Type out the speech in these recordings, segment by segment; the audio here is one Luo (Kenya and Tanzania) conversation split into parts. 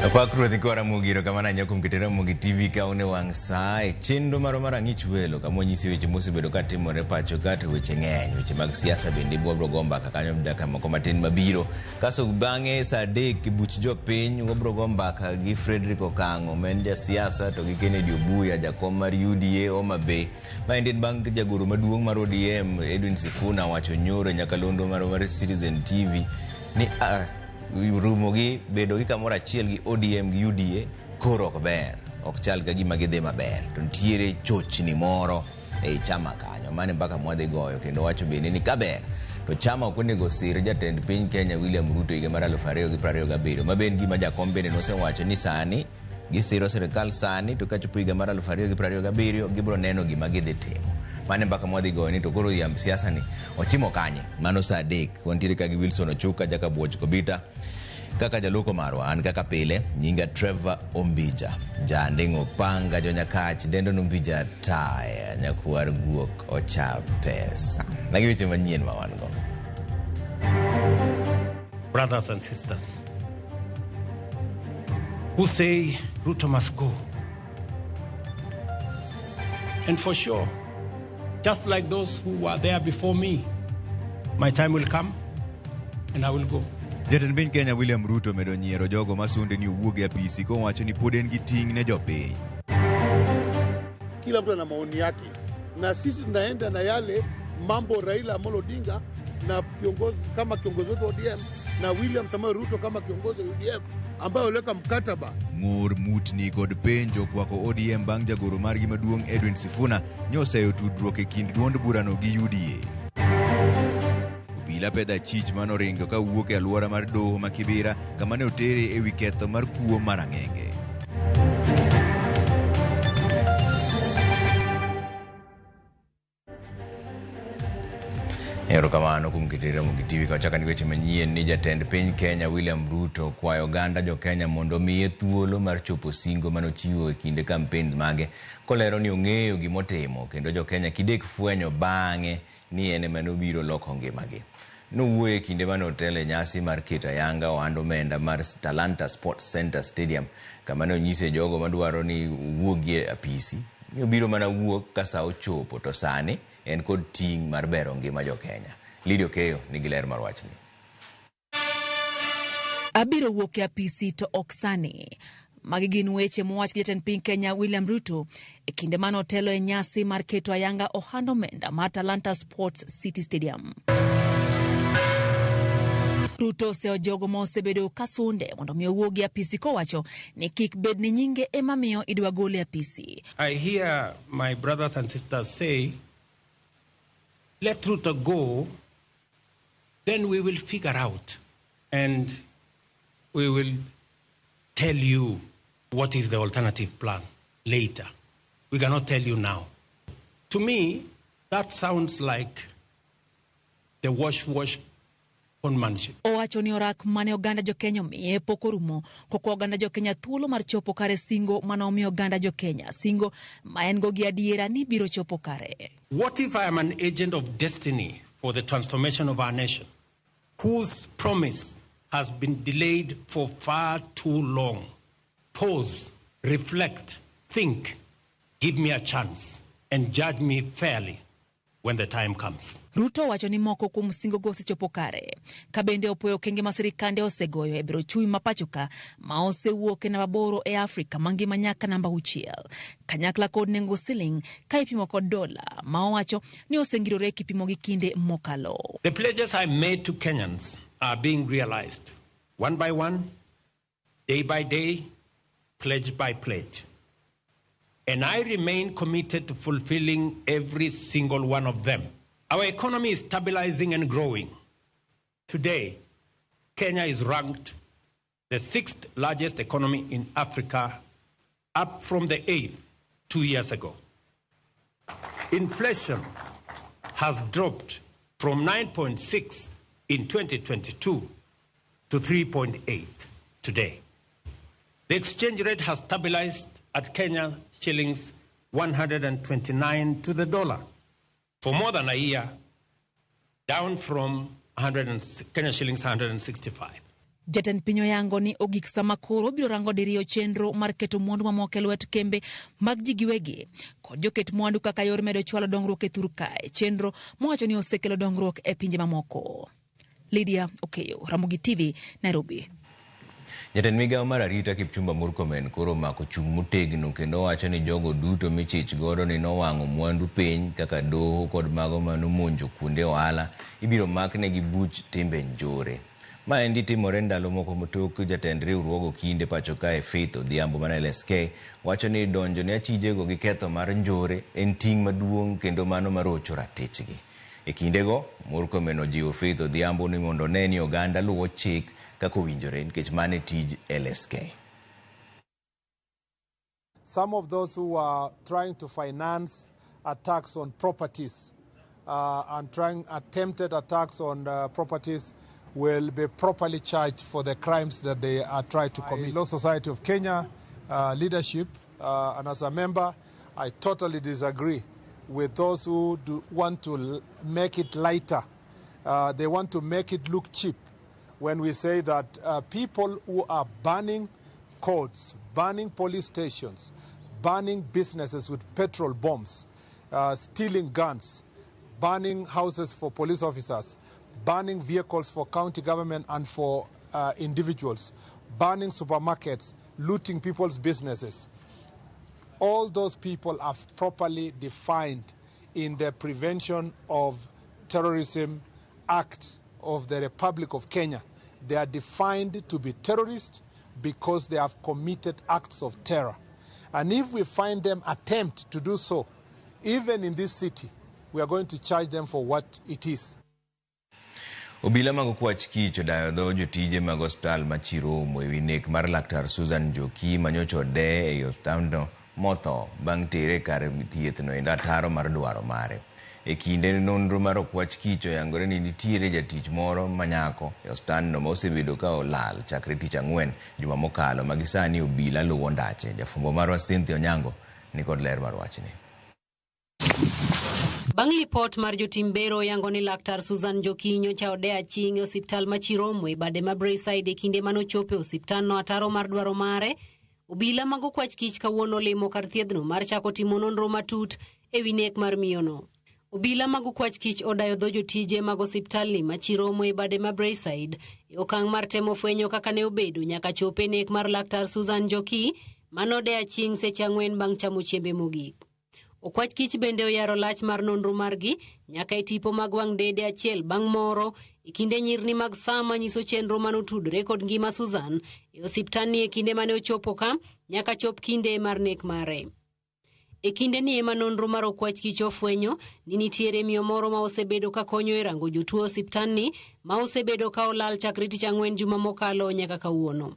Pak ruoth ikwa Ramogi erokamano ahinya kuom keto Ramogi TV ka une wang' saa e chenro marwa mar ang'ich welo kama wanyisi weche mosebedo ka timore pacho ka to weche ng'eny weche mag siasa bende wabro go mbaka kanyo dakika moko matin mabiro kaso bang'e saa 3 buch jopiny wabro go mbaka gi Frederick Okang'o ma en jasiasa to gi Kennedy Obuya jakom mar UDA Homa Bay. Maendi en bang' jagoro maduong' mar ODM Edwin Sifuna wacho nyoro e nyakalondo mar Citizen TV ni rumo gi bedo gi kamoro achiel gi ODM gi UDA koro ok ber, ok chal ka gima gidhi maber to nitiere chochni moro ei chama kanyo. Mano e mbaka mwadhi goyo kendo wacho bende ni kaber to chama ok onego sir jatend piny Kenya William Ruto higa mar 2027 ma be en gima jakom bende nosewacho ni sani gisiro sirikal sani to kachopo higa mar 2027 gibiro neno gima gidhi timo. Mano e mbaka mwadhi goyo ni to koro yamb siasa ni ochimo kanye. Mano saa 3 wantiere ka gi Wilson Ochuka Jakabuoch Kobita kaka jaloko marwa. An kaka pile nyinga Trevor Ombija Janding'o Panga Jonyakach dendo Nombija Taya nyakwar guok ocha pesa. Magi weche manyien ma wan go. Brothers and sisters who say Ruto must go. And for sure, just like those who were there before me, my time will come and I will go. Jatend piny Kenya William Ruto omedo nyiero jogo masunde ni owuog e apisi kowacho ni pod en gi ting' ne jopiny. Kila mtu ana maoni yake, na sisi tunaenda na yale mambo Raila Amolo Odinga na kiongozi kama kiongozi wetu wa ODM na William Samoei Ruto kama kiongozi wa UDF ambayo waliweka mkataba. Ng'ur mutni kod penjo kwako ODM bang' jagoro margi maduong' Edwin Sifuna nyoseyo tudruok e kind duond burano gi UDA. Obila pedho achich manoringo kawuok e alwora mar doho ma Kibera kama ne otere e wi ketho mar kuo mar ang'enge. Erokamano kuom keto Ramogi TV ka wachako ni weche manyien ni jatend piny Kenya William Ruto kwayo oganda jo Kenya mondo omiye thuolo mar chopo singo manochiwo e kinde campaigns mage kolero ni ong'eyo gimotimo kendo jo Kenya kidek fwenyo bang'e ni en ema nobiro loko ngimagi. Nowuoyo e kinde mane otelo e nyasi mar keto ayanga ohand omenda mar Talanta Sports Center Stadium kama ne onyise jogo madwaro ni owuogi e apisi ni obiro mana wuok ka saa ochopo to sani en kod ting' mar bero ngima jo Kenya. Lydia Okeyo nigi ler mar wachni. Abiro wuok e apisi to ok sani. Magi gin weche mowach gi jatend piny Kenya William Ruto e kinde mane otelo e nyasi mar keto ayanga ohand omenda mar Talanta Sports City Stadium. Ruto oseyo jogo ma osebedo kasunde mondo mi owuog e apisi kowacho ni kik bed ni nyinge ema miyo idwa gole e apisi. I hear my brothers and sisters say, let Ruto go, then we will figure out and we will tell you what is the alternative plan later. We cannot tell you now. To me, that sounds like the wash-wash conmanship. Owacho ni orak mane oganda jo Kenya omiye pok orumo kokwa oganda jo Kenya thuolo mar chopo kare singo mane omiyo oganda jo Kenya, singo ma en go gi adiera ni biro chopo kare. What if I am an agent of destiny for the transformation of our nation, whose promise has been delayed for far too long? Pause, reflect, think, give me a chance, and judge me fairly when the time comes. Ruto wacho ni moko kuom singogo osechopo kare, ka bende opoyo okenge ma sirikande osegoyo e bero uchumi ma pacho ka ma osewuok e namba 8 e Afrika mangima nyaka namba 6, kanyakla kod nengo siling ka ipimo kod dola ma owacho ni osengirore kipimo gi kinde mokalo. The pledges I made to Kenyans are being realized one by one, day by day, pledge by pledge. And I remain committed to fulfilling every single one of them. Our economy is stabilizing and growing. Today, Kenya is ranked the 6th largest economy in Africa, up from the 8th 2 years ago. Inflation has dropped from 9.6 in 2022 to 3.8 today. The exchange rate has stabilized at Kenya shillings 129 to the dollar for more than a year, down from Kenya shillings 165. Jatend piny oyango ni ogik sama koro biro rango diriyo chenro mar keto mwandu mamoko e lwet kembe mag ji giwegi kod joket mwandu kaka yor medo chwalo dongruok e thur kae, chenro mowacho ni osekelo dongruok e pinje mamoko. Lydia Okeyo, Ramogi TV, Nairobi. Jatend migawo mar arita Kipchumba Murkomen koro omako chung' motegno kendo owacho ni jogo duto michich godo ni nowang'o mwandu piny kaka doho kod mago manomonjo kuonde ohala ibiro maknegi buch timbe njore. Maendi timore ndalo moko tok jatend riwruog okinde pacho kae Faith Odhiambo mar LSK wacho ni donjo ne achijego gi ketho mar njore en ting' maduong' kendo mano marocho ratichgi. E kindego, Murkomen ojiwo Faith Odhiambo ni mondo one ni oganda luwo chik kaka owinjore nikech mano e tij LSK. Some of those who are trying to finance attacks on properties and trying attempted attacks on properties will be properly charged for the crimes that they are trying to commit. Law Society of Kenya leadership, and as a member, I totally disagree with those who do want to make it lighter. They want to make it look cheap when we say that people who are burning courts, burning police stations, burning businesses with petrol bombs, stealing guns, burning houses for police officers, burning vehicles for county government and for individuals, burning supermarkets, looting people's businesses. All those people are properly defined in the Prevention of Terrorism Act of the Republic of Kenya. They are defined to be terrorists because they have committed acts of terror. And if we find them attempt to do so, even in this city, we are going to charge them for what it is. Obila mag okwach kich odayo dho jotije mag osiptal ma Chiromo ewi nek mar laktar Susan Njoki manyocha ode ei osiptandno motho bang' tere kar thieth no endo ataro mar dwaro mare. E kinde nonro mar okwach kich oyangore ni nitiere jatich moro manyako e osiptandno ma osebedo ka olal chakre tich ang'wen juma mokalo ma gisani obila luwo ndache. Jafwambo marwa Cynthia Onyango nikod ler mar wachni. Bang' lipot mar jotim bero yango ni laktar Susan Njoki nyocha ode aching' e osiptal ma Chiromo e bade ma Braeside e kinde manochopo e osiptandno ataro mar dwaro mare, obila mag okwach kich kawuono olimo kar thiedhno mar chako timo nonro matut ewi nek mar miyono. Obila mag okwach kich odayo dho jotije mag osiptalni ma Chiromo e bade ma Braeside e okang' mar temo fwenyo kaka ne obedo nyaka chop e nek mar laktar Susan Njoki manode aching' seche 4 bang' chamo chiembe mogik. Okwach kich bende oyaro lach mar nonro margi nyaka e tipo mag wang' dede achiel bang' moro e kinde nyirni mag saa manyiso chenro manotudore kod ngima Susan e osiptandni e kinde mane ochopo ka nyaka chop kinde mar nek mare. E kinde ni ema nonro mar okwach kich ofwenyo ni nitiere miyo moro ma osebedo ka konyo e rango jotuo osiptandni ma osebedo ka olal chakre tich ang'wen juma mokalo nyaka kawuono.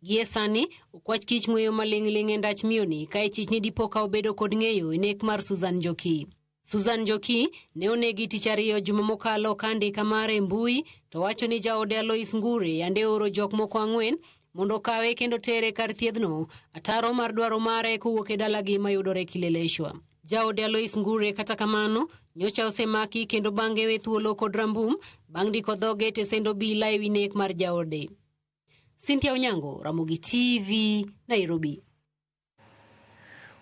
Gie sani, okwach kich ng'weyo maling'ling' e ndach miyoni ka e chich ni dipo ka obedo kod ng'eyo e nek mar Susan Njoki. Susan Njoki ne onegi tich ariyo juma mokalo ka andika mare e mbui to wacho ni jaode Alois Ngure yande ooro jok moko 4 mondo okawe kendo tere kar thiedhno ataro mar dwaro mare kowuok e dalagi mayudore Kileleshwa. Jaode Alois Ngure kata kamano nyocha osemaki kendo bang'e we thuolo kod rambum bang' ndiko dhoge e tesend obila ewi nek mar jaode. Cynthia Onyango, Ramogi TV, Nairobi.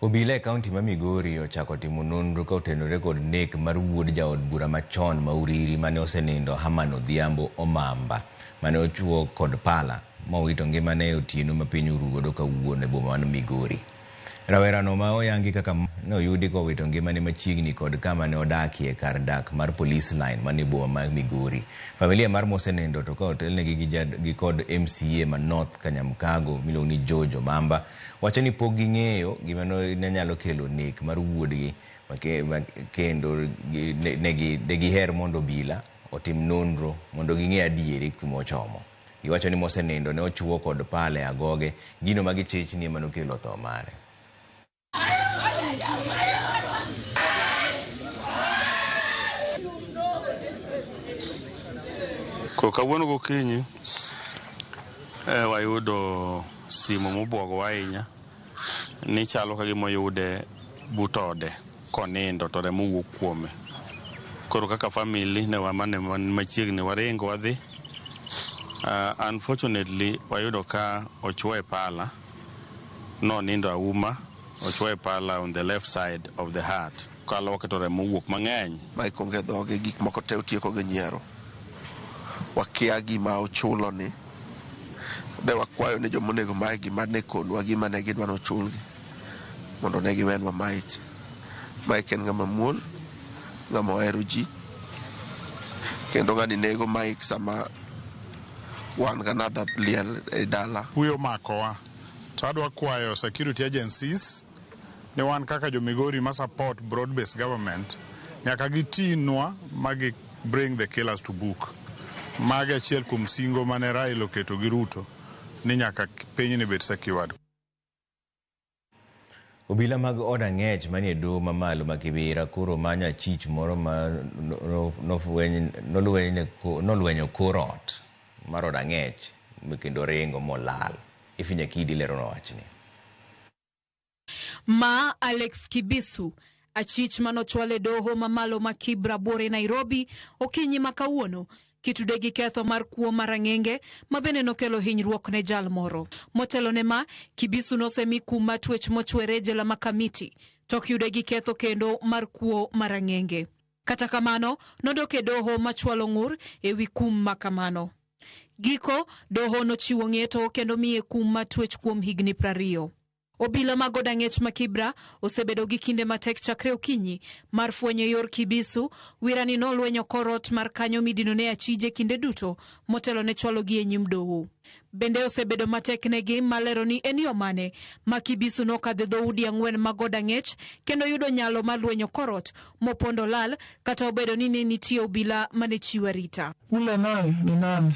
Obila e kaunti ma Migori ochako timo nonro ka otenore kod nek mar wuod jaod bura machon ma Uriri mane osenindo Herman Odhiambo Omamba mane ochuo kod pala mowito ngimane e otieno ma piny oru godo kawuono e boma mar Migori. Rawerano ma oyangi kaka ne oyudi kowito ngimane machiegni kod kama ne odakie kar dak mar Police Line manie boma ma Migori. Familia mar mosenindo to ka otelnegi gi kod MCA ma North Kanyamkago miluongo ni George Omamba wacho ni pok ging'eyo gima ne nyalo kelo nek mar wuodgi kendo ne giher mondo obila otim nonro mondo ging'e adieri kuma ochomo. Giwacho ni mosenindo ne ochuo kod pala e agoge, gino ma gichich ni ema nokelo tho mare. Kawuono gokinyi wayudo simo mobwogowa ahinya ni chalo ka gima oyude but ode konindo to remo wuok kuome. Koro kaka family ne wan machiegni waringo wadhi Unfortunately, wayudo ka ochwoye pala, nonindo auma, ochwoye pala on the left side of the heart. Kaluoke to remo owuok mang'eny. Mike onge dhoge, gik moko te otieko gi nyiero. Wakia gima ochulo ni. Ne wakwayo ni joma onego Mike gima ne konwa gima ne gidwa ni ochulgi mondo ne giwenwa Mike. Mike en ng'ama muol, ng'ama ohero ji, kendo ng'ani nego Mike sama wan gi another liel e dala. Kuyo omakowa to adwa kwayo security agencies ni wan kaka jo Migori ma support broad based government nyaka gitinwa ma gi bring the killers to book. Magi achiel kuom singo mane Raila oketo gi Ruto ni nyaka pinyni bed secured. Obila mag od ang'ech manie doho mamalo ma Kibera koro manyo achich moro ma nolwenyo kor ot mar od ang'ech kendo ringo molal. Ifinya Kidi leronwa wachni. Ma Alex Kibisu, achich manochwal e doho mamalo ma Kibra buore Nairobi okinyi ma kawuono kitude gi ketho mar kuo mar ang'enge ma bende nokelo hinyruok ne jal moro. Motelo ne ma, Kibisu nosemi kum mar twech mochwere e jela ma Kamiti tok yude gi ketho kendo mar kuo mar ang'enge. Kata kamano, nodok e doho machwalo ng'ur ewi kum ma kamano. Giko, doho nochiwo ng'eto kendo miye kum mar twech kuom higni 20. Obila mag od ang'ech ma Kibra osebedo gi kinde matek chakre okinyi mar fwenyo yor Kibisu. Wirani nolwenyo kor ot mar kanyo midino ne achije kinde duto motelo ne chwalogi e nyim doho. Bende osebedo matek negi malero ni en yo mane ma Kibisu nokadhe dhoudi 4 mag od ang'ech kendo yudo nyalo mar lwenyo kor ot mopondo lal kata obedo ni ne nitie obila mane chiwo arita. Ule naye ni nani?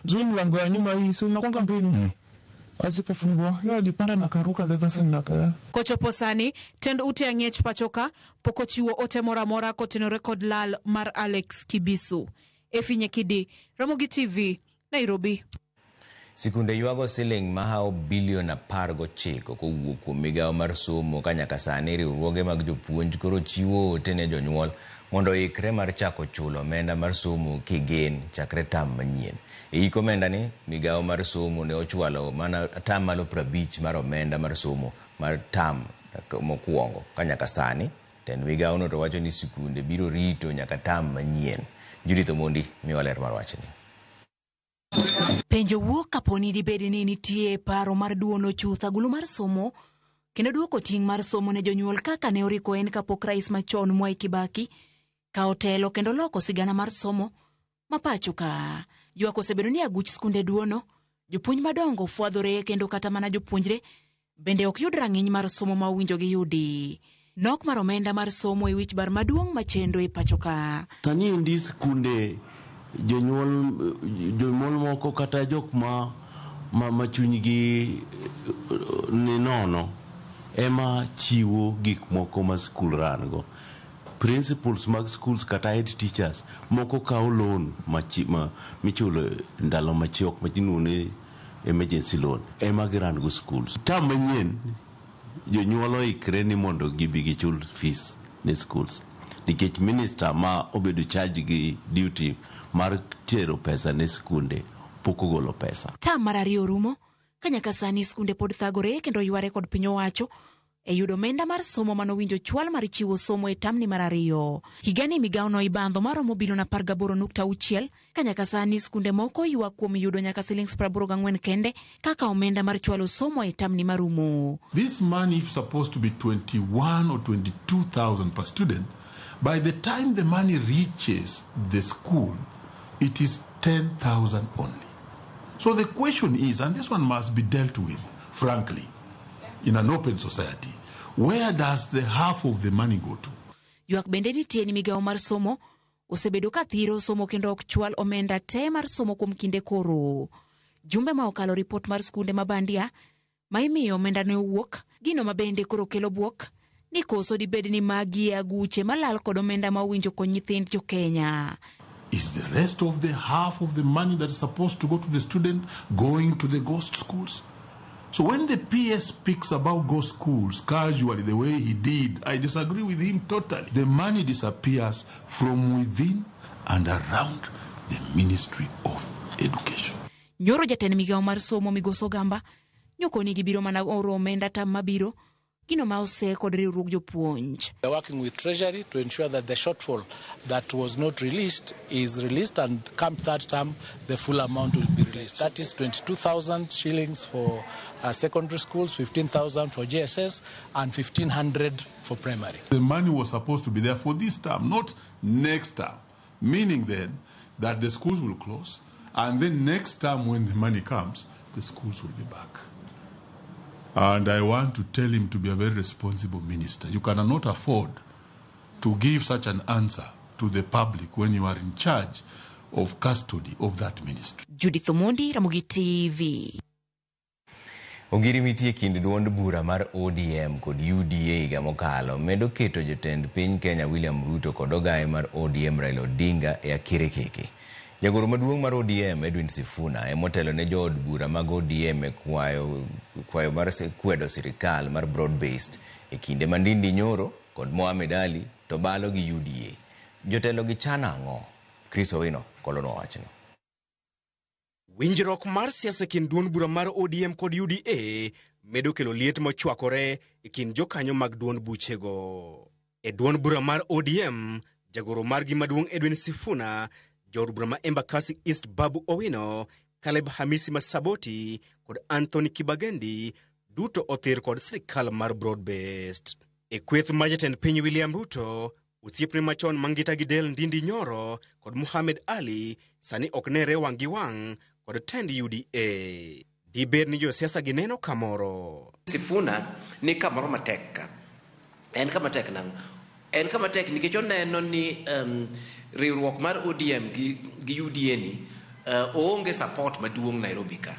Juu mlango ya nyuma hii si unakwanga mbili. Asipofungua, yeye alipanda na karuka the na kaya. Kochopo sani, tend ute ang'ech pachoka pok ochiwo ote moro amora kotenore kod lal mar Alex Kibisu. Efinye Kidi, Ramogi TV, Nairobi. Sikunde ywago siling mahawo bilion 19 kowuok kuom migawo mar somo ka nyaka sani riwruoge mag jopuonj koro chiwo ote ne jonyuol mondo oikre mar chako chulo omenda mar somo kigen chakre tam manyien. E hik omenda ni, migawo mar somo ne ochwalo mana 50% mar omenda mar somo mar tam mokwongo ka nyaka sani tend migawo no to wacho ni sikunde biro rito nyaka tam manyien. Judith Omondi miwa ler mar wachni. Penjo wuok kaponi dibed ni nitie paro mar duono chuth agulu mar somo kendo duoko ting' mar somo ne jonyuol kaka ne oriko en kapok rais machon Mwai Kibaki ka otelo kendo loko sigana mar somo ma pacho ka. Ywak osebedo ni aguch skunde duono, jopuonj madongo fwadhore kendo kata mana jopuonjre bende ok yud rang'iny mar somo ma owinjo giyudi. Nok mar omenda mar somo e wich bar maduong' machendo e pacho ka. Sani endi skunde jonyuol moko kata jok ma chunygi ni nono ema chiwo gik moko ma skul ran go. Principals mag schools kata head teachers moko kawo loan michulo ndalo machuok ma iluongo ni emergency loan ema giran go schools. Tam manyien jonyuol oikre ni mondo gibi gichul fees ne schools nikech minister ma obedo charge gi duty mar tero pesa ne skunde pok ogolo pesa. Tam mar ariyo rumo ka nyaka sani skunde pod thagore kendo yware kod piny owacho e yudo omenda mar somo manowinjo chwal mar chiwo somo e tamni mar ariyo. Higani migawo no ibandho maromo bilion 18.6 ka nyaka sani skunde moko ywak kuom yudo nyaka siling 84 kende kaka omenda mar chwalo somo e tamni marumo. This money is supposed to be 21 or 22,000 per student. By the time the money reaches the school, it is 10,000 only. So the question is, and this one must be dealt with, frankly, in an open society, where does the half of the money go to? Ywak bende nitie ni migawo mar somo osebedo ka thiro somo kendo ok chwal omenda te mar somo kuom kinde koro. Jumbe ma okalo ripot mar skunde ma bandia ma imiyo omenda ne owuok, gino ma bende koro kelo bwok ni koso dibed ni magi e aguche malal kod omenda ma owinjo kony nyithind jo Kenya. Is the rest of the half of the money that is supposed to go to the student going to the ghost schools? So when the PS speaks about ghost schools casually the way he did, I disagree with him totally. The money disappears from within and around the Ministry of Education. Nyoro jatend migawo mar somo Migosi Ogamba nyokoni gibiro mana oro omenda tam mabiro gino ma ose kod riwruog jopuonj. We are working with Treasury to ensure that the shortfall that was not released is released, and come third term, the full amount will be released. That is 22,000 shillings for secondary schools, 15,000 for JSS, and 1,500 for primary. The money was supposed to be there for this term, not next term, meaning then that the schools will close, and then next term when the money comes, the schools will be back. And I want to tell him to be a very responsible minister. You cannot afford to give such an answer to the public when you are in charge of custody of that ministry. Judith Omondi, Ramogi TV. Ogirimiti e kind duond bura mar ODM kod UDA higa mokalo medo keto jotend piny Kenya William Ruto kod ogaye mar ODM Raila Odinga e akirikiki. Jagoro maduong' mar ODM Edwin Sifuna emotelo ne jood bura mag ODM e kwayo mar kwedo sirikal mar broad based e kinde ma Ndindi Nyoro kod Mohamed Ali to balo gi UDA. Jotelo gi chano ang'o? Chris Owino kolonwa wachno. Winjruok mar siasa e kind duond bura mar ODM kod UDA medo kelo liet mochwakore e kind jokanyo mag duond buchego. E duond bura mar ODM, jagoro margi maduong' Edwin Sifuna, jood bura ma Embakasi East Babu Owino, Caleb Hamisi Masaboti kod Anthony Kibagendi duto othir kod sirikal mar broad based. E kweth mar jatend piny William Ruto, osiepne machon Mangita gi Del Ndindi Nyoro kod Mohamed Ali sani ok nere wang' gi wang' kod tend UDA. Dibed ni josiasa gineno kamoro. Sifuna ni kamoro matek ka. En kama tek nang'o? En kama tek nikech oneno ni riwruok mar ODM gi UDA ni oonge support maduong' Nairobi ka.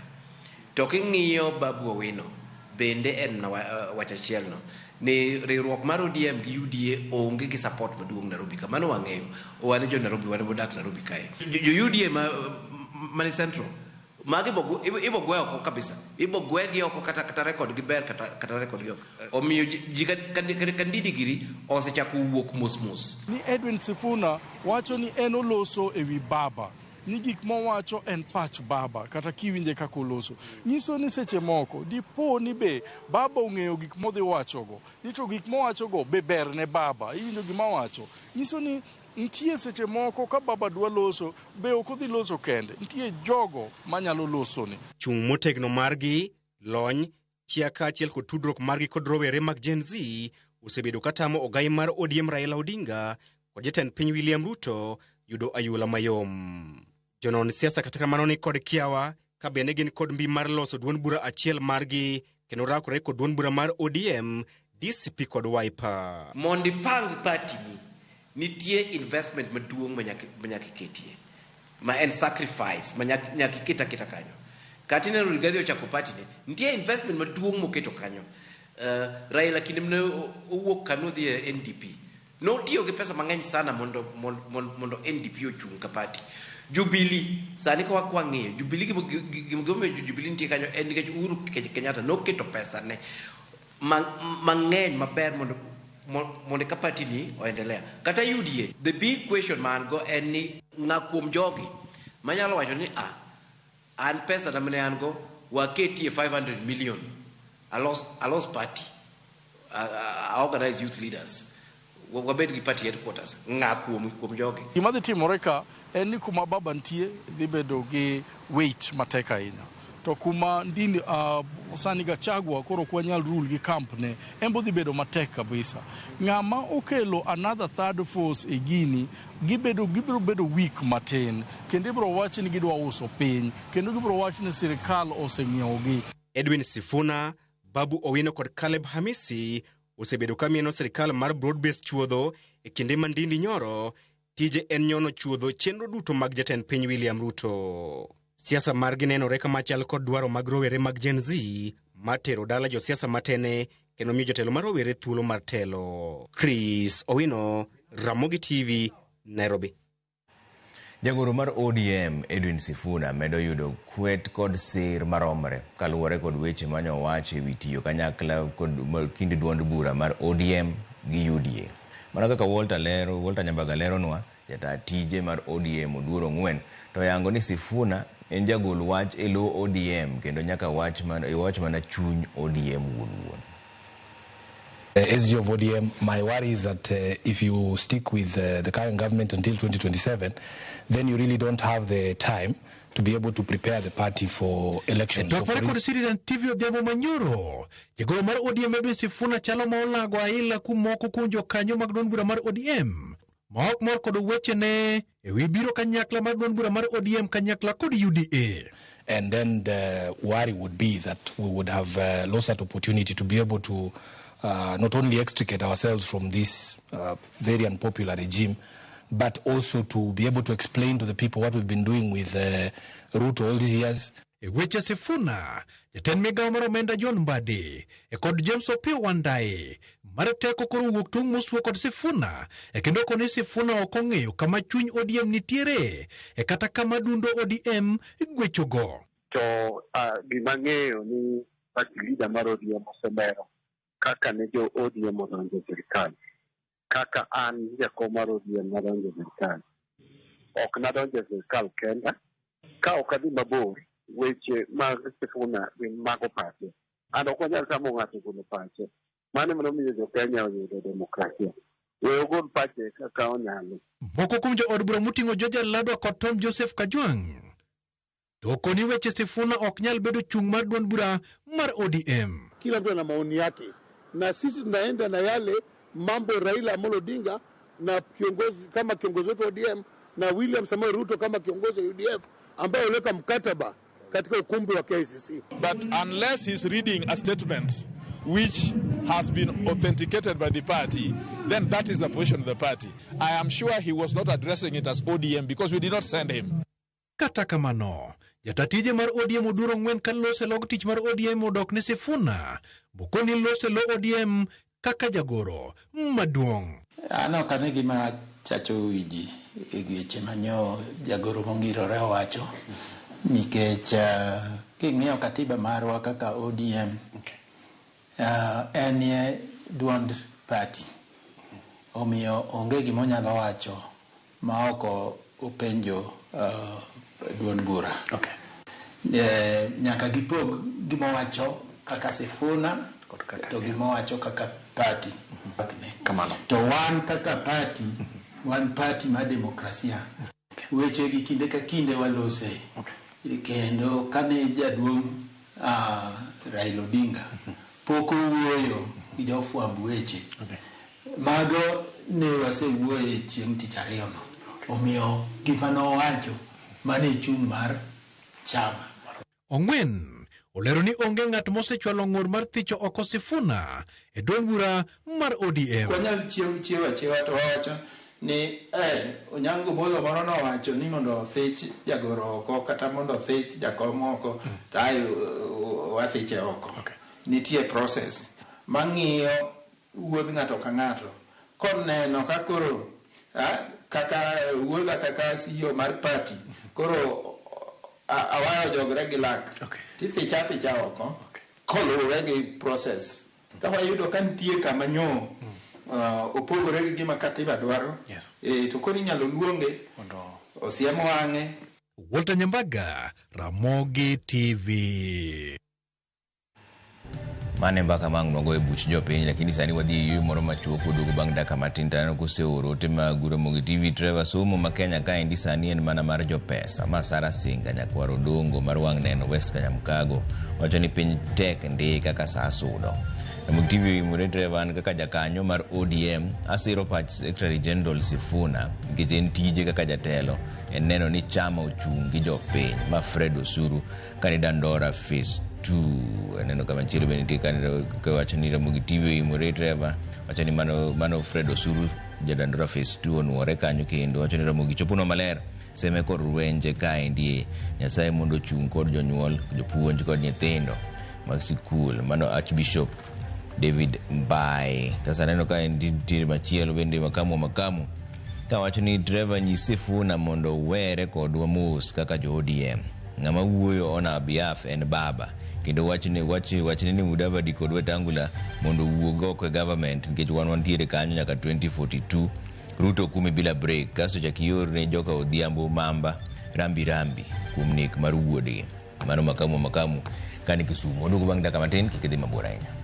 To king'iyo Babu Owino bende en wach achiel no ni riwruok mar ODM gi UDA onge gi support maduong' Nairobi ka. Mano wang'eyo. Wan jo Nairobi, wan modak Nairobi kae. Jo UDA mani Central magi ibo gwe oko kabisa. Ibo gwe gi oko kata record gi ber kata record gi ok. Omiyo ji kandidi giri osechako wuok mos mos. Ni Edwin Sifuna wacho ni en oloso ewi baba. Ni gik mowacho en pach baba kata kiwinje kaka oloso. Nyiso ni seche moko dipo ni be baba ong'eyo gik modhi wachogo. Ni to gik mowachogo be ber ne baba. Iwinjo gima wacho. Nyiso ni nitie seche moko ka baba dwa loso be ok odhi loso kende. Nitie jogo manyalo loso ni. Chung' motegno margi, lony, chia kaachiel kod tudruok margi kod rowere mag Gen Z osebedo katamo ogai mar ODM Raila Odinga kod jatend piny William Ruto yudo ayula mayom. Jonon siasa kata kamano ni kod kiawa ka bende gin kod mbi mar loso duond bura achiel margi kendo rakore kod duond bura mar ODM, DCP kod Wiper. Mondo ipang party ni, nitie investment maduong' manyaka iketie, ma en sacrifice ma nyaka iket aketa kanyo. Kata ineno Rigathi ochako party ni, nitie investment maduong' moketo kanyo. Raila kinde mane owuok kano odhi e NDP, notiyo gi pesa mang'eny sana mondo NDP ochung' ka party. Jubilee, sani ka wang'iyo, Jubilee gimomiyo Jubilee nitie kanyo en nikech Uhuru Kenyatta noketo pesa ne mang'eny maber mondo ka party ni oendelea. Kata UDA, the big question man go en ni ng'a kuom jogi manyalo wacho ni an pesa na mane an go waketie 500 million alos party, I organize youth leaders, wabed gi party headquarters, ng'a kuom jogi. Gima dhi timore ka en ni kuma baba nitie dhi bedo gi weight matek ahinya. To kuma Ndindi sani Gachagua koro ok wanyal rule gi camp ne, en bo dhi bedo matek kabisa. Ng'ama okelo another third force e gini gibiro bedo weak matin, kendo ibiro wach ni gidwa uso piny, kendo gibiro wach ni sirikal oseng'iewogi. Edwin Sifuna, Babu Owino kod Caleb Hamisi osebedo ka mieno sirikal mar broad-based chuodho e kinde ma Ndindi Nyoro tije en nyono chuodho chenro duto mag jatend piny William Ruto. Siasa margi nenore kama chal kod dwaro mag rowere mag Gen Z mar tero dala josiasa matene kendo miyo jotelo mar rowere thuolo mar telo. Chris Owino, Ramogi TV, Nairobi. Jagoro mar ODM Edwin Sifuna medo yudo kwet kod sir maromre kaluwore kod weche mane owacho ewi tiyo kanyakla kod kind duond bura mar ODM gi UDA. Mana kaka Walter Nyambaga leronwa, jata tije mar ODM Oduor Ong'wen to yango ni Sifuna en jagol wach e lo ODM kendo nyaka wach mana, wach mana chuny ODM wuon wuon. SG of ODM, my worry is that if you stick with the current government until 2027, then you really don't have the time to be able to prepare the party for elections. Twak mare kod Citizen TV odhiambo manyoro, jagoro mar ODM Edwin Sifuna chalo ma olago aila kuom moko kuom jokanyo mag duond bura mar ODM ma ok mor kod wechene e wi biro kanyakla mar duond bura mar ODM kanyakla kod UDA. And then the worry would be that we would have lost that opportunity to be able to not only extricate ourselves from this very unpopular regime, but also to be able to explain to the people what we've been doing with Ruto all these years. E weche Sifuna, jatend migawo mar omenda John Mbadi e kod James Opiyo Wandayi mar teko koro wuok tung' mosuo kod Sifuna e kendo koni Sifuna ok ong'eyo kama chuny ODM nitiere e kata kama dundo ODM gwechogo. To gima ng'eyo ni party leader mar ODM oselero kaka ne jo ODM odonjo e sirikal, kaka an jakom mar ODM nadonjo e sirikal. Ok nadonjo e sirikal kenda, ka ok adhi mabor, weche mag Sifuna gin mago pache. An ok wanyal tamo ng'ato golo pache. Mano ema nomiyo jo Kenya oyudo demokrasia. We ogol pache kaka onyalo. Moko kuom jood bura moting'o George Aladwa kod Tom Joseph Kajwang' to koni weche Sifuna ok nyal bedo chung' mar duond bura mar ODM. Kila mtu ana maoni yake, na sisi tunaenda na yale mambo Raila Amolo Odinga na kiongozi kama kiongozi wetu wa ODM na William Samoei Ruto kama kiongozi wa UDF ambao waliweka mkataba katika ukumbi wa KICC. But unless he's reading a statement which has been authenticated by the party, then that is the position of the party. I am sure he was not addressing it as ODM because we did not send him. Kata kamano, jatatije mar ODM Oduro Ng'wen ka lose log tich mar ODM odok ne Sifuna, bokoni lose lo ODM kaka jagoro maduong'. An ok ane gima chacho wi ji e weche manyo jagoro mongirore owacho nikech king'iyo katiba marwa kaka ODM en duond party, omiyo onge gima onyalo wacho ma ok openjo duond bura. Nyaka gipog gima owacho kaka Sifuna to gima owacho kaka party. To wan kaka party, wan party mar demokrasia. Weche gi kinde ka kinde walose. Kendo kane jaduong' Raila Odinga pok owuoyo gi jofwamb weche, mago ne wasewuoye chieng' tich ariyono. Omiyo gima nowacho mano e chung' mar chama. Ong'wen olero ni onge ng'at mosechwalo ng'ur mar thicho oko Sifuna e duond bura mar ODM. Wanyal chiew achiewa to wawacho ni Onyango Obolo moro nowacho ni mondo othich jagoro oko kata mondo othich jakom oko, to ae wathiche oko. Nitie process mang'iyo wuodh ng'ato ka ng'ato koneno ka koro kaka wuodha kaka CEO mar party koro awayo jogre gi lak tithicha athicha oko koluwore gi process. Ka wayudo ka nitie kama nyo opogore gi gima katiba dwaro, to koro inyalo luonge osiem wang'e. Walter Nyambaga, Ramogi TV. Mane mbaka ma ang' nwago e buch jopiny, lakini sani wadhi e yueyo moro machuok waduogo bang' dakika matin to aneno koseoro ote mag Ramogi TV. Trevor somo ma Kenya kaendi sani en mana mar jopesa. Ma Sara Singa nyakwar Odongo mar wang' neno West Kanyamkago wacho ni piny tek ndi kaka saa sudo. Ramogi TV oimore Trevor an kaka jakanyo mar ODM asiro pach Secretary General Sifuna nikech en tije kaka jatelo en neno ni chama ochung' gi jopiny. Ma Fred Osuru kani Dandora Phase 2. Aneno kama chielo be nitie kawacho ni Ramogi TV oimore Trevor wacho ni mano Fred Osuru ja Dandora Phase 2 onuore kanyo kendo wacho ni Ramogi choponwa maler seme kod rwenje kaendi Nyasaye mondo ochung' kod jonyuol jopuonj kod nyithindo mag sikul. Mano Archbishop David Mbai. Sasa aneno ka nitie machielo bende makamu kawacho ni Trevor nyis Sifuna mondo owere kodwa mos kaka jo ODM. Ng'ama wuoyo on our behalf en baba kendo wachne ni Mudavadi kod Wetangula mondo owuog oko e government nikech wan wantiere kanyo nyaka 2042. Ruto kumi bila break. Kasto chak ior ne joka Odhiambo Mamba rambi rambi kuom nek mar wuodgi. Mano makamu kani Kisumu. Oduogo bang' dakika matin, kik idhi mabor ahinya.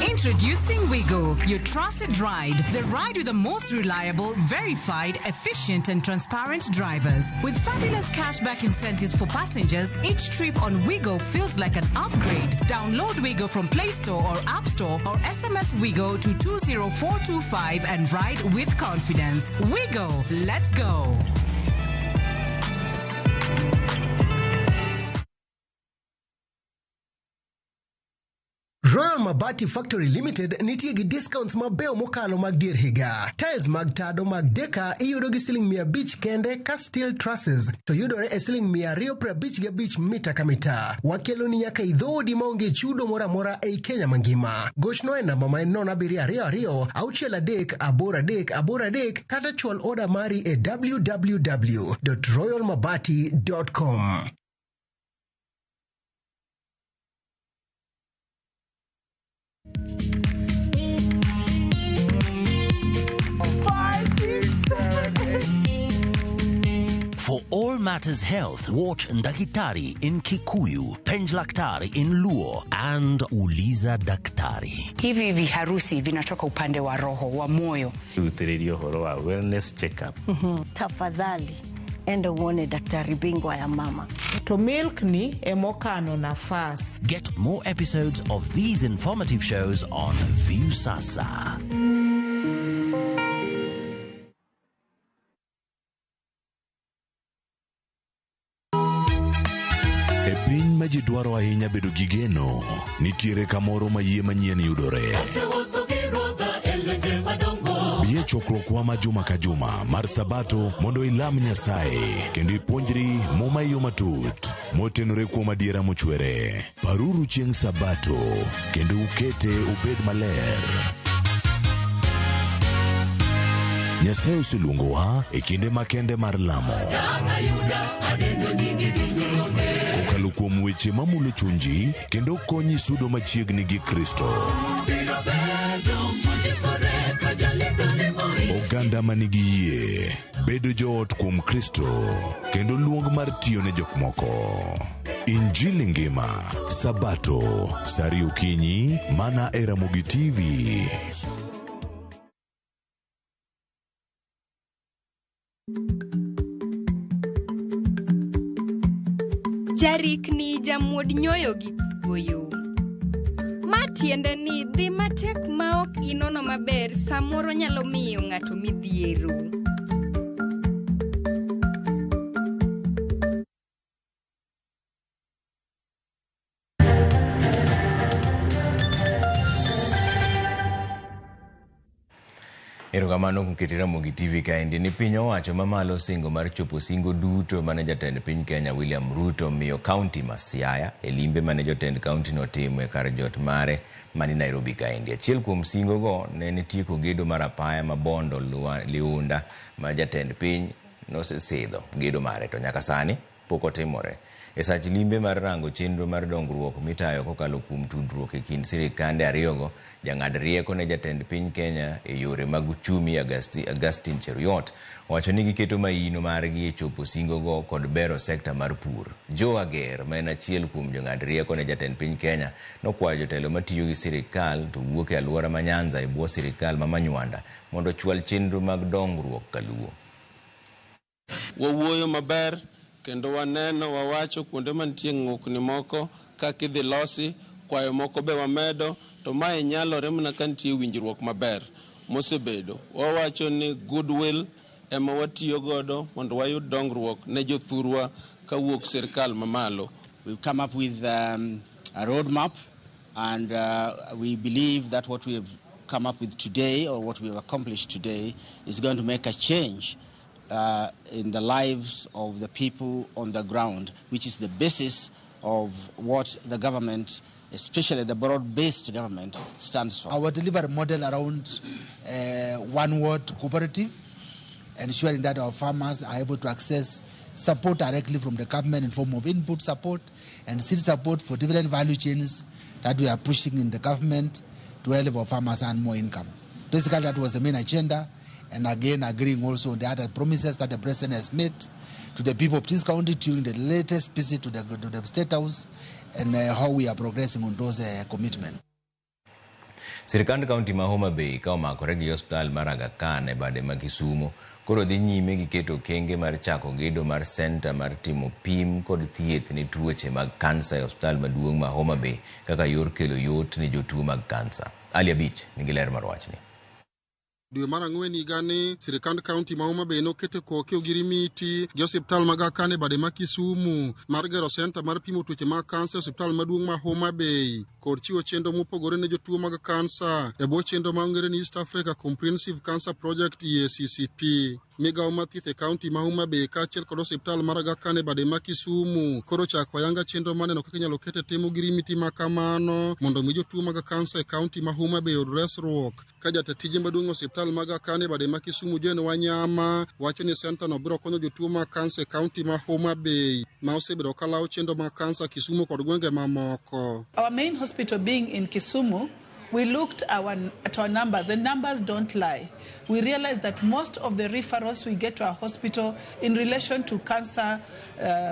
Introducing Wigo, your trusted ride. The ride with the most reliable, verified, efficient, and transparent drivers. With fabulous cashback incentives for passengers, each trip on Wigo feels like an upgrade. Download Wigo from Play Store or App Store or SMS Wigo to 20425 and ride with confidence. Wigo, let's go. Royal Mabati Factory Limited nitie gi discounts mabeyo mokalo mag dier higa. Tiles mag tado mag deka iyudo gi siling 500 kende ka steel trusses to yudore e siling 255 mita ka mita. Wakeloni nyaka e dhoodi maonge chudo moro amora ei Kenya mangima. Gochno e namba ma en 0722 63 83 83 kata chwal oda mari e www.royalmabati.com. For all matters health, watch Ndakitari in Kikuyu, Penjlaktari in Luo, and Uliza Daktari. Hivi viharusi vinatoka upande wa roho wa moyo. Rutĩrĩria ũhoro wa wellness check-up. Tafadhali enda uone daktari bingwa ya mama. To milk ni emokano nafas. Get more episodes of these informative shows on Viusasa. E piny ma ji dwaro ahinya bedo gi geno, nitiere kamoro ma yie manyien yudore. Bi e chokruokwa ma juma ka juma mar Sabato mondo ilam Nyasaye kendo ipuonjri Muma e yo matut motenore kuom adiera mochwere. Paruru chieng' Sabato kendo ukete obed maler. Nyasaye oseluongowa e kinde makende mar lamo. Kokalo kuom weche mamulo chunji kendo konyi sudo machiegni gi Kristo. Oganda manigi yie, bedo joot kuom Kristo kendo luong mar tiyo ne jok moko. Injili ngima, Sabato, saa ariyo okinyi, mana e Ramogi TV. Jarikni jamuod nyoyo gi goyo. Ma tiende ni dhi matek ma ok inono maber samoro nyalo miyo ng'ato midhiero. Erokamano kuom keti Ramogi TV kaendi ni piny owacho mamalo singo mar chopo singo duto mane jatend piny Kenya William Ruto miyo kaunti ma Siaya e limbe mane jotend kaunti no otimo e kar jot mare mani Nairobi kaendi. Achiel kuom singo go ne en tieko gedo mar apaya ma Bondo Liunda ma jatend piny nosesidho gedo mare to nyaka sani pok otimore. E sach limbe mar rango chenro mar dongruok mitayo kokalo kuom tudruok e kind sirikande ariyogo, jang'ad rieko ne jatend piny Kenya e yore mag uchumi Augustine Cheruiyot owacho ni giketo maino margi e chopo singogo kod bero sekta mar pur. Joe Ager, ma en achiel kuom jong'ad rieko ne jatend piny Kenya, nokwayo jotelo matiyo gi sirikal to wuok e alwora ma Nyanza e bwo sirikal ma Manywanda mondo ochwal chenro mag dongruok kaluo. Wawuoyo maber kendo waneno wawacho kuonde mantie ng'ukni moko kaka idhi losi, kwayo moko be wamedo, to mae nyalore mana ka nitie winjruok maber mosebedo. Wawacho ni goodwill ema watiyo godo mondo wayud dongruok ne jothurwa kawuok sirikal mamalo. We've come up with a roadmap, and we believe that what we have come up with today, or what we have accomplished today, is going to make a change in the lives of the people on the ground, which is the basis of what the government, especially the broad-based government, stands for. Our delivery model around one word cooperative, ensuring that our farmers are able to access support directly from the government in form of input support and seed support for different value chains that we are pushing in the government to help our farmers earn more income. Basically, that was the main agenda, and again agreeing also on the other promises that the president has made to the people of this county during the latest visit to the State House, and how we are progressing on those commitments. Sirkand kaunti ma Homa Bay ka omakore gi osiptal mar Aga Khan e bade ma Kisumu koro dhi nyime gi keto okenge mar chako gedo mar senta mar timo pim kod thieth ne tuoche mag kansa e osiptal maduong' ma Homa Bay kaka yor kelo yot ne jotuo mag kansa. Ali Abich nigi ler mar wachni. Dwe mar ang'wen higani, sirkand kaunti ma Homa Bay noketo koke ogirimiti gi osiptal mag Aga Khan e bade ma Kisumu mar gero senta mar pimo tuoche mag kansa e osiptal maduong' ma Homa Bay kod chiwo chenro mopogore ne jotuo mag kansa e bwo chenro ma ong'ere ni East Africa Comprehensive Cancer Project EACCP. Migawo mar thieth e kaunti ma Homa Bay kaachiel kod osiptal mar Aga Khan e bade ma Kisumu koro ochako ayanga chenro mar neno kaka inyalo ket e tim ogirimiti ma kamano mondo mi jotuo mag kansa e kaunti ma Homa Bay oyud resruok. Ka jatend tije maduong' e osiptal mag Aga Khan e bade ma Kisumu Jane Wanyama wacho ni senta no biro konyo jotuo mag kansa e kaunti ma Homa Bay ma osebedo ka lawo chenro mag kansa Kisumu kod gwenge mamoko. Our main hospital being in Kisumu, we looked at our numbers. The numbers don't lie. We realized that most of the referrals we get to our hospital in relation to cancer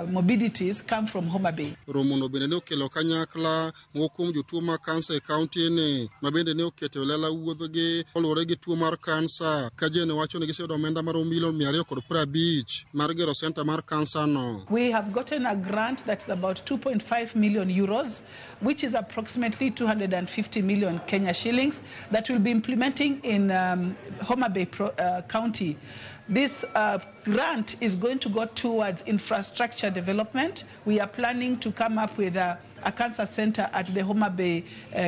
morbidities come from Homa Bay. Romono bende ne okelo kanyakla moko kuom jotuo mag kansa e kaunti ni ma bende ne oketo e lela wuodhgi koluwore gi tuo mar kansa ka Jane wacho ni giseyudo omenda maromo milion 250 mar gero senta mar kansa no. We have gotten a grant that's about 2.5 million euros, which is approximately 250 million Kenya shillings that we'll be implementing in Homa Bay County. This grant is going to go towards infrastructure development. We are planning to come up with a cancer center at the Homa Bay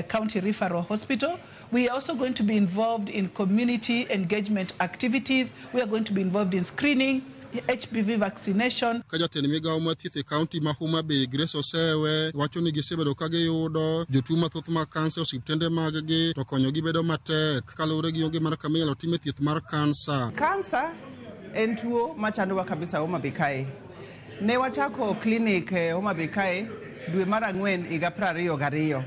County Referral Hospital. We are also going to be involved in community engagement activities. We are going to be involved in screening, HPV vaccination. Ka jatend migawo mar thieth e kaunti ma Homa Bay Grace Osewe wacho ni gisebedo ka giyudo jotuo mathoth mag kansa e osiptende mag-gi to konyogi bedo matek kaluwore gi onge mar kama inyalo time thieth mar kansa. Kansa en tuo machandowa kabisa Homa Bay kae. Ne wachako klinik e Homa Bay kae dwe mar ang'wen higa 22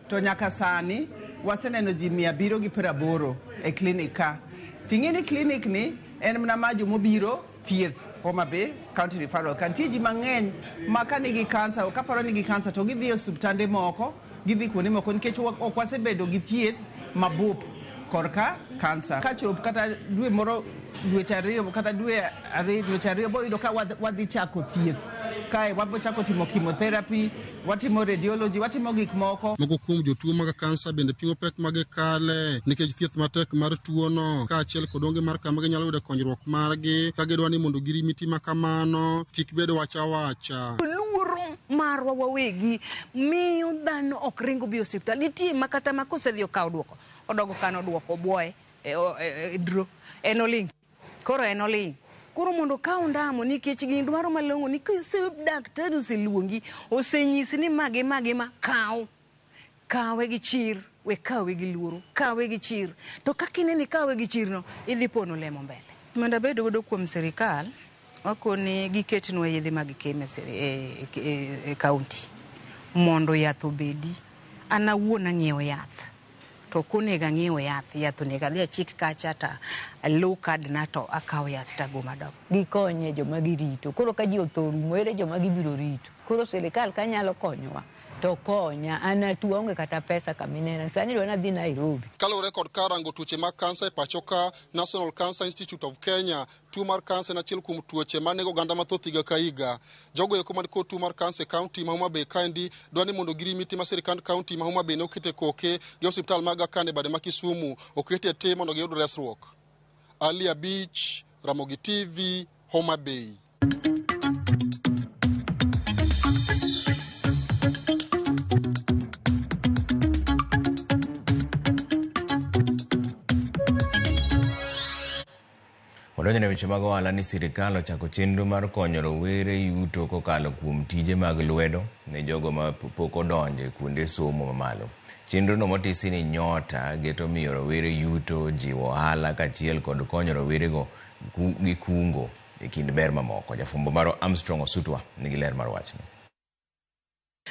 to nyaka sani waseneno ji 780 e klinik ka. Ting'e ni klinik ni en mana ma jomobiro thieth Homa Bay County Referral. Ka nitie ji mang'eny ma ka nigi kansa o kaparo nigi kansa to gidhi e osiptande moko, gidhi kuonde moko nikech ok wasebedo gi thieth mabup korka kansa. Kachop kata dwe moro, dweche ariyo kata dweche ariyo boyudo ka wadhi chako thieth kae, wabo chako timo chemotherapy, watimo radiology, watimo gik moko. Moko kuom jotuo mag kansa bende pimo pek ma gikale nikech thieth matek mar tuono kaachiel kod onge mar kama ginyalo yudo konyruok margi ka gidwa ni mondo girimiti ma kamano kik bed wach awacha. Luoro marwa wawegi miyo dhano ok ringo bi osiptal. Nitie ma kata ma kosedhi okawo duoko, odogo kano duoko buoye e dro, en oling'. Koro en oling'. Koro mondo okaw ndamo nikech gini dwaro malong'o ni kise daktari oseluongi, osenyisi ni mage mage ma kaw. Kawe gi chir, we kawe gi luoro, kawe gi chir. To kaka ineno ikawe gi chirno, idhi pono lemo mbele. Mondo abed godo kuom sirikal, wakoni giketnwa yedhe mag kemo e kaunti mondo yath obedi. An awuon ang'iewo yath. To ok onego ang'iew yath, yath onego adhi achik kacha to aluw kad na to akaw yath to ago madok. Gikonye joma girito. Koro ka ji otho rumo, ere joma gibiro rito. Koro sirikal ka nyalo konyowa to konya. An atuo aonge kata pesa kaminena. Sani dwa nadhi Nairobi. Kaluwore kod karango tuoche mag kansa e pacho ka, National Cancer Institute of Kenya, tuo mar kansa en achiel kuom tuoche manego oganda mathoth higa ka higa. Jogo eko man kod tuo mar kansa e kaunti ma Homa Bay kaendi dwa ni mondo girimiti ma sirkand kaunti ma Homa Bay ne okete koke gi osiptal mag Aga Khan e bade ma Kisumu okete te mondo giyud resruok. Ali Abich, Ramogi TV, Homa Bay. Odonjo ne weche mag ohala ni sirikal ochako chenro mar konyo rowere yuto kokalo kuom tije mag lwedo ne jogo ma pok odonjo e kuonde somo mamalo. Chenro no motisi ni Nyota geto miyo rowere yuto, jiwo ohala kaachiel kod konyo rowerego gi kungo e kind ber mamoko. Jafwambo marwa Armstrong Osutwa nigi ler mar wachni.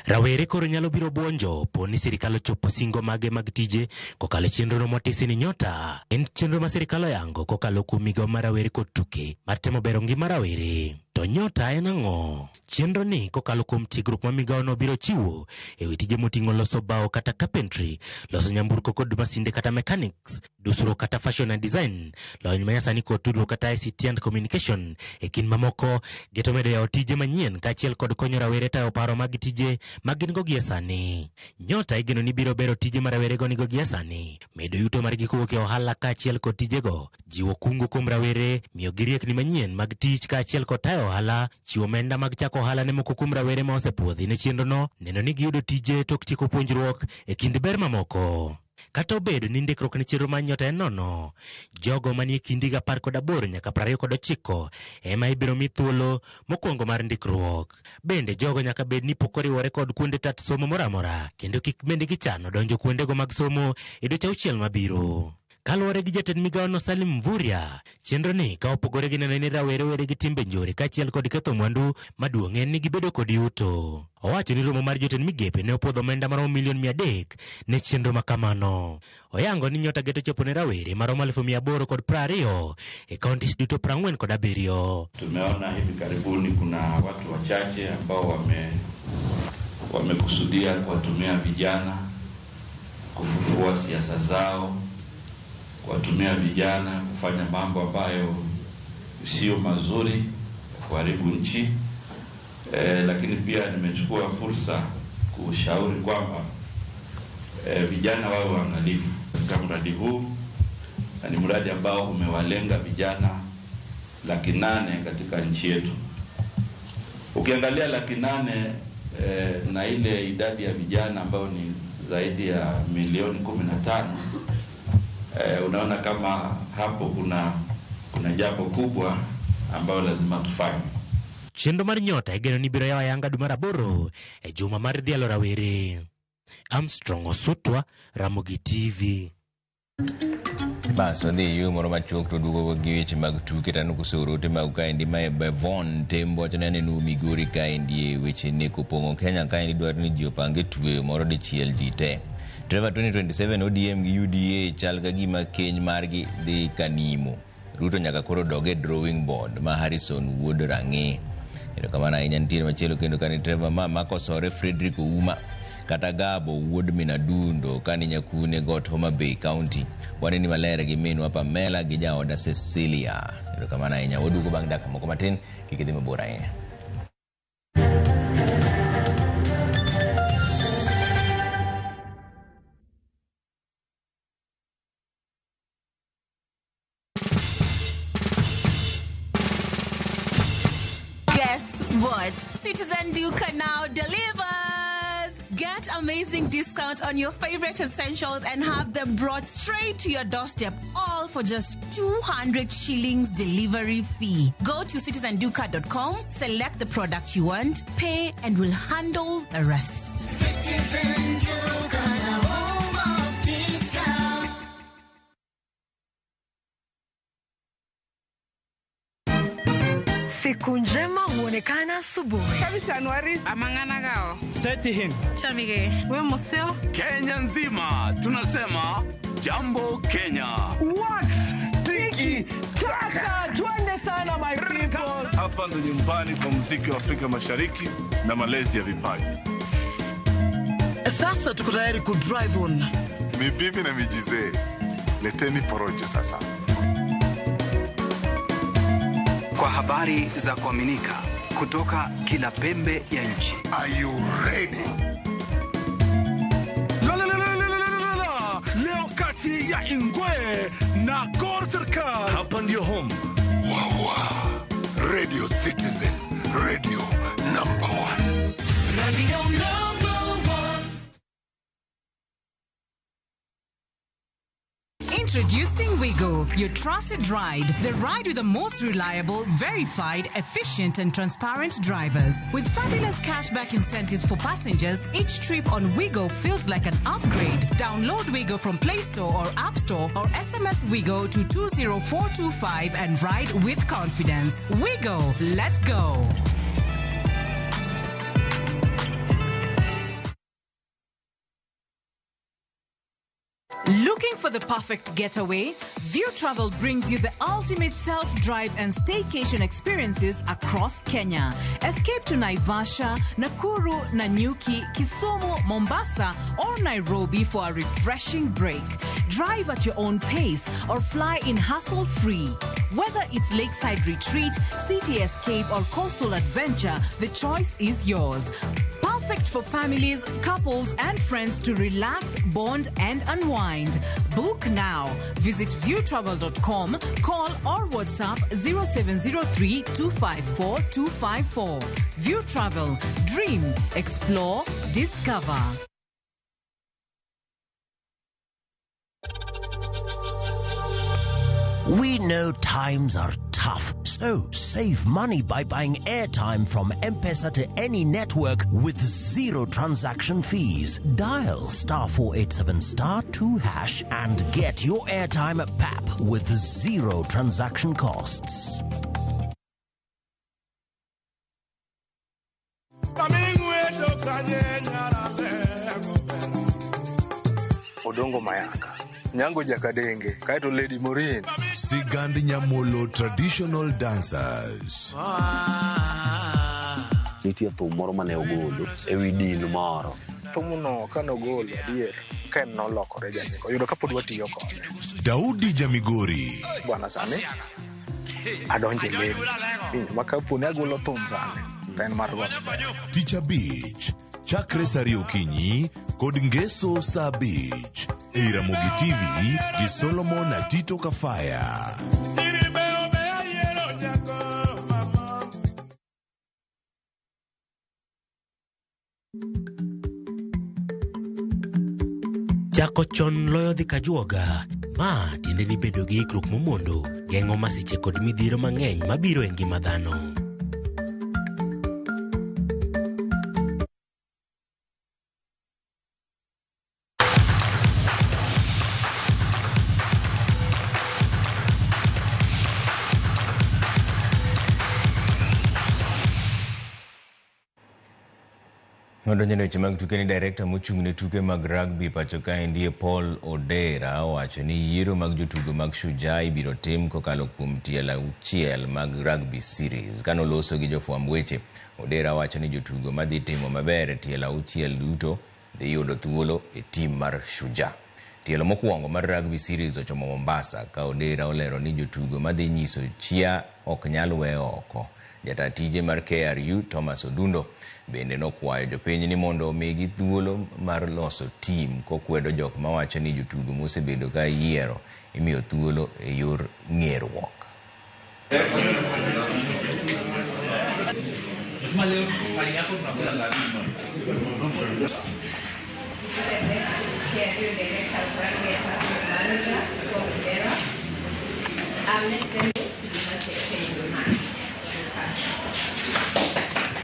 Rawere koro nyalo biro buonjo po ni sirikal ochopo singo mage mag tije kokalo e chenro no motisi ni Nyota. En chenro ma sirikal oyango kokalo kuom migawo mar rawere kod tuke mar temo bero ngima rawere. To Nyota en ang'o? Chenro ni kokalo kuom tiegruok ma migawo no biro chiwo e wi tije moting'o loso bao kata carpentry, loso nyamburko kod masinde kata mechanics, dusruok kata fashion and design, lony manyasani kod tudruok kata ICT and communication e kind mamoko, geto medo yawo tije manyien kaachiel kod konyo rawere tayo paro mag tije ma gin go gie sani. Nyota igeno ni biro bero tije ma rawerego nigo gie sani, medo yuto margi kowuok e ohala kaachiel kod tijego, jiwo kungo kuom rawere, miyo gi riekni manyien mag tich kaachiel kod tayo ohala, chiwo omenda mag chako ohala ne moko kuom rawere ma osepuodhi ne chenrono, neno ni giyudo tije tok tieko puonjruok e kind ber mamoko. Kata obedo ni ndikruok ne chenro mar Nyota en nono, jogo manie kind higa 18 nyaka 29 ema ibiro mi thuolo mokwongo mar ndikruok. Bende jogo nyaka bed ni pok oriwore kod kuonde tat somo moro amora kendo kik bende gichano donjo kuondego mag somo e dweche auchiel mabiro. Kaluwore gi jatend migawono Salim Mvurya, chenro ni ka opogore gi neno ni rawere were gi timbe njore kaachiel kod ketho mwandu, maduong' en ni gibedo kod yuto. Owacho ni romo mar jotend migepe ne opuodho omenda maromo milion 300 ne chenro ma kamano. Oyango ni Nyota geto chopo ne rawere maromo 820,000 e kauntis duto 47. Tumeona hivi karibuni kuna watu wachache ambao wamekusudia kuwatumia vijana kufufua siasa zao, kuwatumia vijana kufanya mambo ambayo sio mazuri, kuharibu nchi. Lakini pia nimechukua fursa kushauri kwamba vijana wawe waangalifu katika mradi huu, na ni mradi ambao umewalenga vijana 800,000 katika nchi yetu. Ukiangalia 800,000 na ile idadi ya vijana ambao ni zaidi ya milioni 15, unaona kama hapo kuna jambo kubwa ambalo lazima tufanye. Chenro mar Nyota igeno ni biro yawo ayanga dwe mar 8 e juma mar dhialo rawere. Armstrong Osutwa, Ramogi TV. Bas wadhi e yo moro machuok to duogo gi weche mag tuke to aneno koseoro ote mag kaendi ma Bevon Tembo wacho ni aneno Migori kaendi e weche nek opong'o Kenya kaendi dwaro ni ji opange tweyo moro dichiel ji te. Trevor 2027 ODM gi UDA chal ka gima keny margi dhi kanimo. Ruto nyaka koro dog e drawing board ma Harrison wuod Rang'e. Erokamano ahinya. Nitiere machielo kendo kani Trevor ma makosore Frederick Ouma kata Gabo wuod Minadundo kani Nyakune got Homa Bay County. Waneni maler gi minwa Pamela gi jaoda Cecilia. Erokamano ahinya. Waduogo bang' dakika moko matin, kik idhi mabor ahinya. Guess what? Citizen Duka now delivers! Get amazing discount on your favorite essentials and have them brought straight to your doorstep, all for just 200 shillings delivery fee. Go to citizenduka.com, select the product you want, pay, and we'll handle the rest. Citizen Duka, the home of discount. Siku njema huonekana asubuhi. Kenya nzima tunasema jambo Kenya. Wax tiki taka, twende sana my people. Hapa ndo nyumbani kwa muziki wa Afrika Mashariki na malezi ya vipaji. Sasa tuko tayari ku drive on. Mibibi na mijizee, leteni porojo sasa. Kwa habari za kuaminika kutoka kila pembe ya nchi. Are you ready? La la la la la la la. Leo kati ya Ingwe na Gor Serikal. Hapa ndio home. Wawa. Radio Citizen, radio number 1. Radio number 1. Introducing Wigo, your trusted ride. The ride with the most reliable, verified, efficient, and transparent drivers. With fabulous cashback incentives for passengers, each trip on Wigo feels like an upgrade. Download Wigo from Play Store or App Store or SMS Wigo to 20425 and ride with confidence. Wigo, let's go. Looking for the perfect getaway? View Travel brings you the ultimate self-drive and staycation experiences across Kenya. Escape to Naivasha, Nakuru, Nanyuki, Kisumu, Mombasa, or Nairobi for a refreshing break. Drive at your own pace or fly in hassle-free. Whether it's lakeside retreat, city escape, or coastal adventure, the choice is yours. Perfect for families, couples, and friends to relax, bond, and unwind. Book now. Visit viewtravel.com, call or WhatsApp 0703 254 254. View Travel. Dream, explore, discover. We know times are tough, so save money by buying airtime from M-Pesa to any network with zero transaction fees. Dial star 487 star 2 hash and get your airtime at PAP with zero transaction costs. Odongo Mayaka, Nyango Jakadenge, kaeto Lady Morin. Sigand Nyamolo Traditional Dancers. Nitie thum moro mane ogolo e wi din moro. Thumno kanogolo adier, ka en nolokore janyiko, oyudo kapod watiyo kode. Daudi Jamigori. Bwana sani, adonje lemo. Ma kaponi agolo thum sani, to en mar gospel. Tich Abich, chakre saa ariyo okinyi kod Ngeso saa abich ei Ramogi TV gi Solomon Atito Kafaya. Chako chon loyo dhi kajuoga. Ma tiende ni bedo gi ikruok momondo geng'o masiche kod midhiero mang'eny mabiro e ngima dhano. Wadonjo e weche mag tuke ni director mochung' ne tuke mag rugby pacho kaendi Paul Odera owacho ni yiero mag jotugo mag Shujaa ibiro tim kokalo kuom tielo auchiel mag rugby series. Kanoloso gi jofwamb weche, Odera wacho ni jotugo madhi timo maber e tielo auchiel duto dhi yudo thuolo e tim mar Shujaa. Tielo mokwongo mar rugby series ochomo Mombasa ka Odera olero ni jotugo madhi nyiso chia ok nyal weyo oko. Jata tije mar KRU Thomas Odundo bende nokwayo jopiny ni mondo omigi thuolo mar loso tim kokwedo jok mawacho ni jotugo mosebedo ka yiero imiyo thuolo e yor ng'eruok.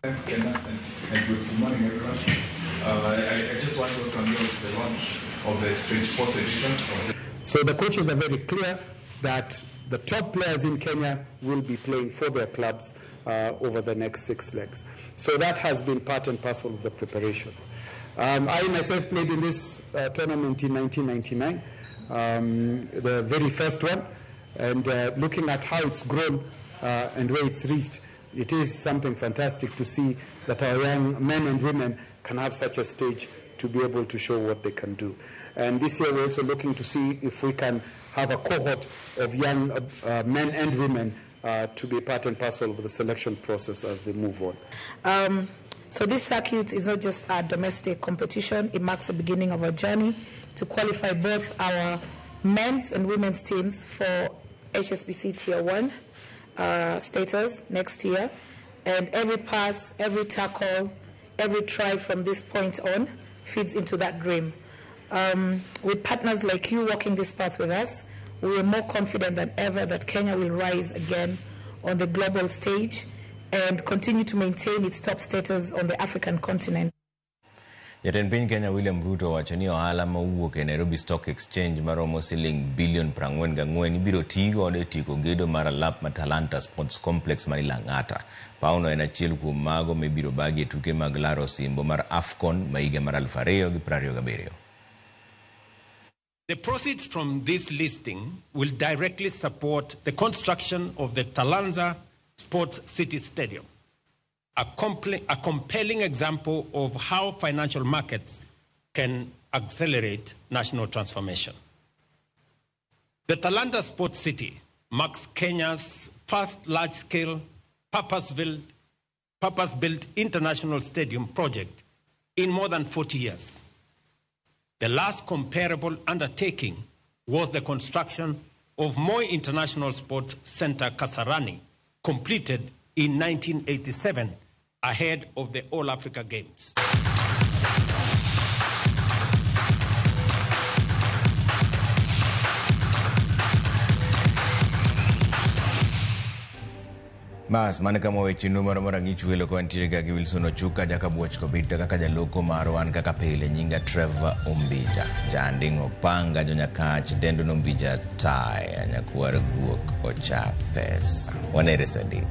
Thanks, Kenneth, and good morning, everyone. I just want to welcome you to the launch of the 24th edition. Of the So the coaches are very clear that the top players in Kenya will be playing for their clubs over the next 6 legs. So that has been part and parcel of the preparation. I myself played in this tournament in 1999, the very first one, and looking at how it's grown and where it's reached, it is something fantastic to see that our young men and women can have such a stage to be able to show what they can do. And this year we're also looking to see if we can have a cohort of young men and women to be part and parcel of the selection process as they move on. So this circuit is not just a domestic competition, it marks the beginning of our journey to qualify both our men's and women's teams for HSBC Tier 1 status next year. And every pass, every tackle, every try from this point on feeds into that dream. With partners like you walking this path with us, we are more confident than ever that Kenya will rise again on the global stage and continue to maintain its top status on the African continent. Jatend piny Kenya William Ruto owacho ni ohala mowuok e Nairobi Stock Exchange maromo siling bilion 44 ibiro tii godo e tieko gedo mar alap ma Talanta Sports Complex mani Lang'ata. Pawno en achiel kuom mago mibiro bagi e tuke mag laro osimbo mar AFCON ma higa mar 2027. The proceeds from this listing will directly support the construction of the Talanta Sports City Stadium, a compelling example of how financial markets can accelerate national transformation. The Talanta Sports City marks Kenya's first large-scale, purpose-built international stadium project in more than 40 years. The last comparable undertaking was the construction of Moi International Sports Center Kasarani, completed in 1987 ahead of the All Africa Games. Bas, mano kama weche no moro moro ang'ich welo ka wantiere ga gi Wilson Ochuka jakabuoch kobita kaka jaloko marwa an kaka pile nyinga Trevor Ombija janding'o panga jonyakach dendo nombija taya nyakwar guok ocha pesa wanere Sadik.